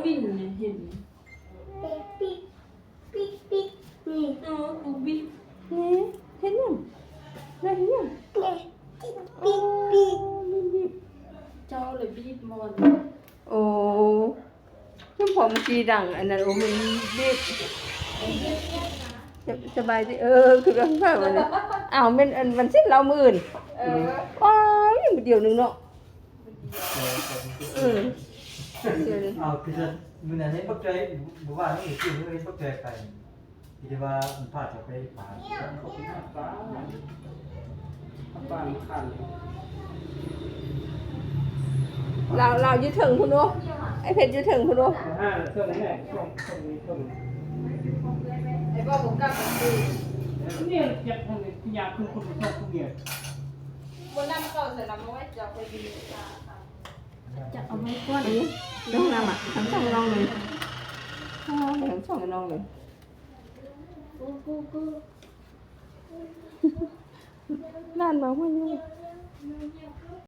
ວິນນີ້ເຫັນ ປິກປິກ ນີ້ ອໍ ປູບິກ ນີ້ເຮັດຫຍັງ? ໄດ້ເຮັດຫຍັງ? ປິກປິກ ອໍ ມີບີບ ເຈົ້າລະບີບໝອນ ໂອ້ ຈຸ້ມພໍມກີດັງອັນນັ້ນ ໂອ້ ມັນບີບ ສະ ສະບາຍດີ ເອີ ຄືເລື່ອງເຂົານີ້ ອ້າວ ແມ່ນອັນວັນສິນລາວມື້ອື່ນ ເອີ ອ້າວ ຍັງມື້ດຽວໜຶ່ງເນາະ. ເອີ ດຽວນີ້ ເອົາ ຄືຊັ້ນ ມື້ນັ້ນເຫັນບັກຈ້ອຍ ມື້ວານນີ້ຄືເຫັນບັກຈ້ອຍໄປ ທີ່ວ່າມັນພາເຈົ້າໄປປາ ປາ ປາມັນຄັນ ລາວ ລາວຢູ່ເທິງພຸ້ນເນາະ ໄອ້ເພັດຢູ່ເທິງພຸ້ນເນາະ ຫາເທິງແນ່ ເທິງ ເທິງ ເທິງ ໄອ້ບໍ່ບໍ່ກັບຄື ເນຍ ຢາກ ຢາກຄືຄົນຊອບຜູ້ເມຍ ບໍ່ນຳເຂົ້າໃສ່ລຳເອົາໄວ້ ຈະເອົາໄປຢູ່ ຈະເອົາໄວ້ກ່ອນ ນ້ອງນຳ ທັງສອງນ້ອງເລີຍ ອໍ ທັງສອງນ້ອງເລີຍ ຫຼານມາຫົວຢູ່